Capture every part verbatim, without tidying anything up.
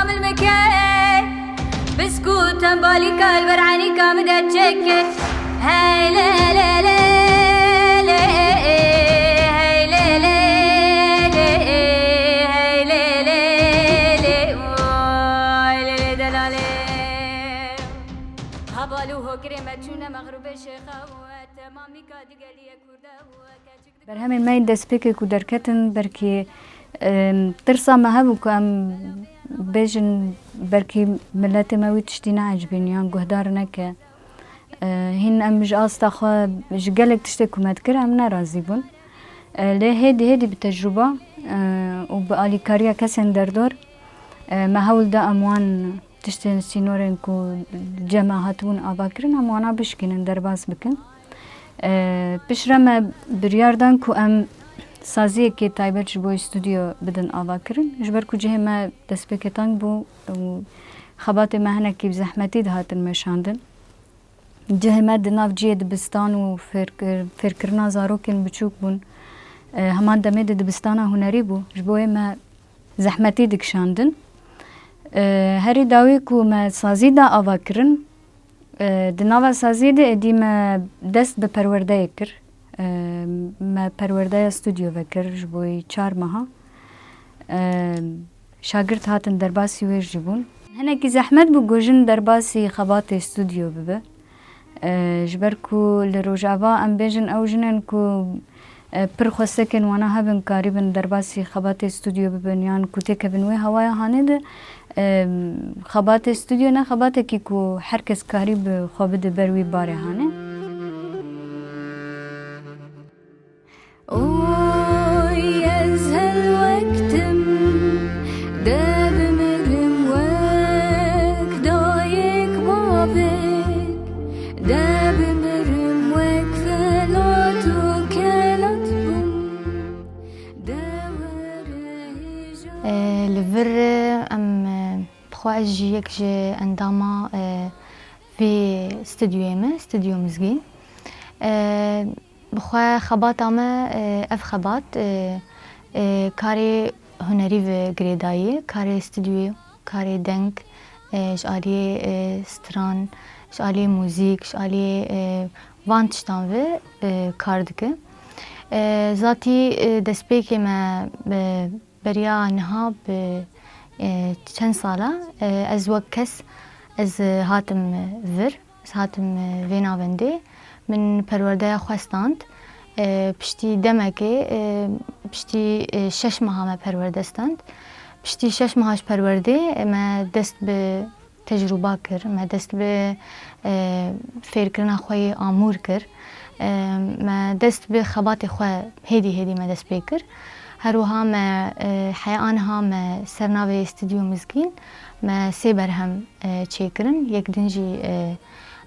Mike, bisku tembalîka li ber enîka min de çêke. Hey lê lê lê lê, hey lê lê lê, hey lê lê lê, oy lê lê delalê. Heval û hokirê me çûne mexrûbê şêxe û temamîka digeliyê kurde û keçik. Berhemên me yên destpêkê ku derketin, belkî, em, tirsa me hebû ku em bêjin, belkî miletê me wî tiştî neecibîn yan guhdar neke. E, hîn em ji asta xwe, ji gelek tiştê ku me dikir, em nerazî bûn. E, lê hêdî hêdî bi tecrûba, e, û bi alîkariya kesên derdor, e, me hewl da em wan tiştên sînorên ku cem me hatibûn ava kirin, em wana bişkînin, derbas bikin. E, piştre me biryar dan ku em saziyekê taybet ji bo stûdyo bidin ava kirin. Ji ber ku cihê me destpêkê teng bû û xebatê me hinekî bi zehmetî dihatin meşandin. Cihê me di nav cihê dibistan û fêrkir-, fêrkirina zarokên biçûk bûn. E, heman demê de dibistana hunerî bû. Ji bo wê me zehmetî dikişandin. E, herî dawî ku me sazî da ava kirin, e, di nava saziyê de êdî me dest bi perwerdeyê kir. E, me perwerdeya stûdyo vekir ji bo wî çar meha. E, şagirt hatin derbasî wê jî bûn. Hinekî zehmet bû ku jin derbasî xebatê stûdyo bibe. E, ji ber ku li Rojava em bêjin ew jinên ku, e, pir xwestekên wana hebin, karîbin derbasî xebatê stûdyo bibin yan ku têkevin wê hawaya hanê de, e, xebatê stûdyo ne xebatekî ku her kes karî bi xwe bide ber wî barê hanê. Oy ez helwektim, de bimirim wek dayik bavik, de bimirim wek velat û kelat bûm, de were hêja. E, li vir, e, em, e, bi xwe ez jî yek ji endama, e, vê stûdyoyê me, Stûdyo Mizgîn. E, Bi xwe xebata me, e, ev xebat, e, e, karê hunerî ve girêdayî ye, karê stûdyoyê, karê deng, e, ji aliyê, e, stran, ji aliyê muzîk, ji aliyê, e, van tiştan ve, e, kar dike. E, zatî, e, destpêkê me, e, Beriya niha bi, e, çend sala, e, ez wek kes, ez, e, hatim, e, vir, ez hatim, e, vê navendê. Min perwerdeya xwe stand. E, piştî demekê, e, piştî, e, şeş meha me perwerde stand. Piştî şeş meha ji perwerdê, e, me dest bi tecrûba kir, me dest bi, e, fêrkirina xwe yê amûr kir. E, me dest bi xebatê xwe hêdî hêdî me dest pê kir. Her wiha me, e, heya aniha me ser navê Stûdyo Mizgîn me sê berhem, e, çêkirin. Yek din jî, e,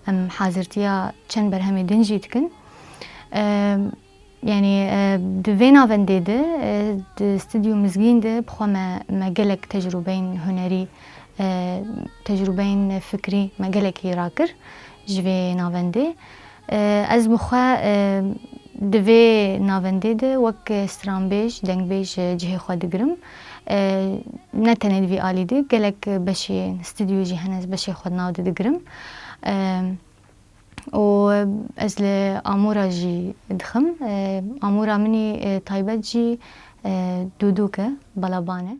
em hazirtiya çend berhemê din jî dikin. E, Yanî, e, di vê navendê de, e, di Stûdyo Mizgîn de bi xwe me, me gelek tecrûbeyên hunerî, e, tecrûbeyên fikrî me gelekî rakir ji vê navendê. E, ez bi xwe, e, di vê navendê de wek stranbêj, dengbêj, e, cihê xwe digirim. E, ne tenê di vî alî de, gelek beşê stûdyo jî hene, ez beşê xwe di nav de digirim. E, û ez li amûra jî dixim. E, amûra min î, e, taybet jî, e, dûdûk e, balaban e.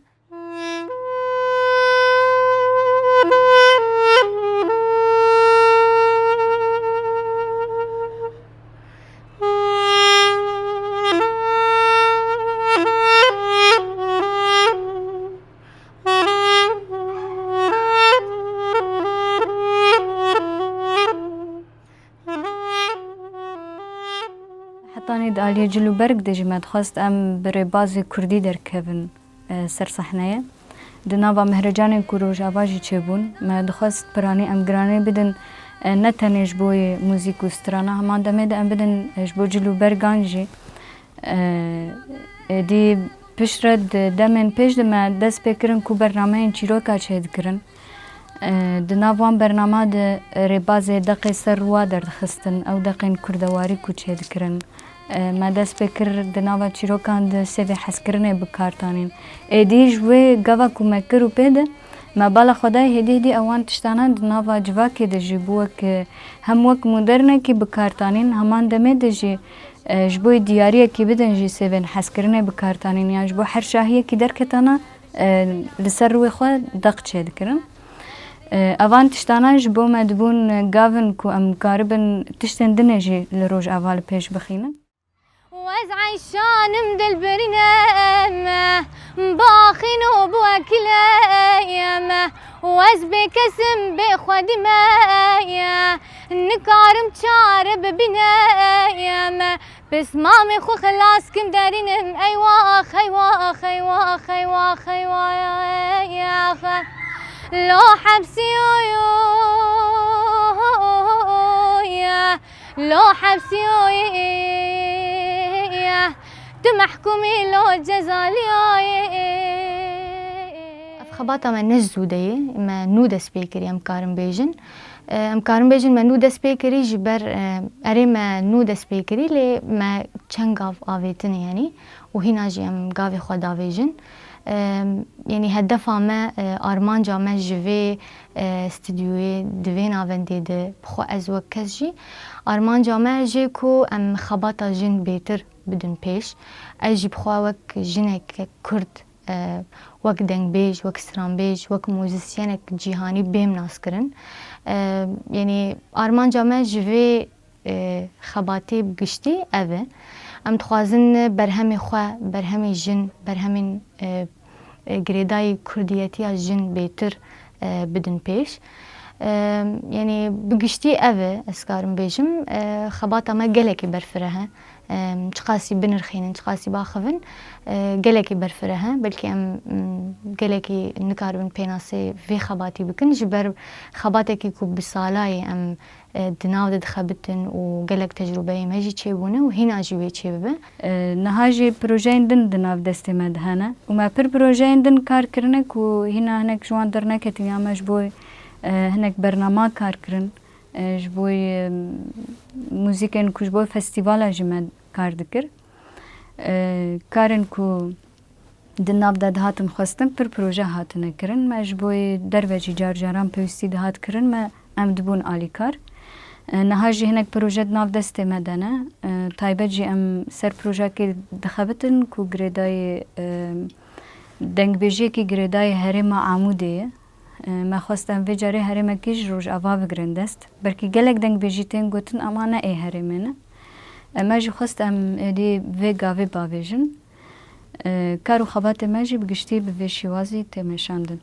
Hetanî di aliyê cil û berg de jî me dixwest em bi rêbazê kurdî derkevin, e, ser sehneyê. Di nava mehrecanên ku Rojava jî çêbûn, me dixwest piranî em giranî bidin, e, ne tenê ji bo yê muzîk û strana, heman demê de em bidin, e, ji bo cil û bergan jî. E, êdî piştre di demên pêş de me dest pê kirin ku bernameyên çîroka çêdikirin. E, di nav wan bernama de rêbazê deqê ser rûwa derdixistin, ew deqên kurdewarî ku çêdikirin. E, me dest pê kir di nava çîrokan de sêvê hezkirinê bi kar tanîn. Êdî ji wê gava ku me kir û pê de, Me bala Xwedayê hêdî hêdî ewan tiştana di nava civakê de jî bi wek, e, hem wek modernekî bi kar tanîn, heman demê de jî, e, ji bo diyariyekî bidin jî sêvên hezkirinê bi kar tanîn, yan ji bo her şahiyekî derketana, e, li ser rûyê xwe deq çêdikirin. E, evan tiştana ji bo me dibûn gavin ku em karibin tiştên dinê jî li rojava li pêş bixînin. Ez eyşanim dilbirîne me, baxîn û biwekîle me, ez bêkesim bê xwedî me, nikarim çare bibîne me. Pismamê xwe xilas kim derînim, eywax, eywax, eywax, eywax, eywax. Lo hepsî yo, yo, ye. Lo hepsî yo, ye. Tu mehkûmî lo cezalî yo, ye. Ev xebata me ne zû de ye, me nû dest pê kirî, em karin bêjin. E, em karin bêjin me nû dest pê kirî ji ber, e, erê me nû dest pê kirî, lê me çend gav avêtin yanî û hîna jî em gavê xwe davêjin. E, yanî hedefa me, e, armanca me ji vê, e, stûdyoyê di vê navendê de bi xwe ez wek kes jî armanca me jê ku em xebata jin bêtir bidin pêş. Ez jî bi xwe wek jinek kurd, e, wek dengbêj, wek stranbêj, wek muzîsyenek cîhanî bêm naskirin. E, yanî armanca me ji vê, e, xebatê bi giştî ev e. Em dixwazin berhemê xwe, berhemê jin, berhemên, e, e, girêdayî kurdiyetiya jin bêtir, e, bidin pêş. E, yanî bi giştî ev e, ez karim bêjim, e, xebata me gelekî berfireh e. Em, çiqasî binirxînin, çiqasî baxivin, e, gelekî berfireh e. Belkî em, m, gelekî nikaribin pênasê vê xebatî bikin. Ji ber xebatekî ku bi salayê em, e, di nav de dixebitin û gelek tecrûbeyê me jî çêbûne û hîna jî wê çêbibe. E, niha jî projeyên din di nav destê me de hene û me pir projeyên din kar kirine ku hîna hinek ji wan derneketin ya me ji bo, e, hinek bernama kar kirin. E, ji bo, e, muzîkên ku ji bo festîvala jî me kar dikir. E, karên ku di nav de dihatin xwestin, pir proje hatine kirin. Me ji bo derve jî car caran pêwîstî dihat kirin, me em dibûn alîkar. E, niha jî hinek proje di nav destê me de ne. E, taybet jî em ser projekê dixebitin ku girêdayî, e, dengbêjiyekî girêdayî herêma Amûdê ye. E, me xwest em vê carê herêmekî ji Rojava bigirin dest. Belkî gelek dengbêjî tên gotin, ama ne ê herêmê ne. E, me jî xwest em êdî vê gavê bavêjin. E, kar û xebatê me jî bi giştî bi vê şîwazî tê meşandin.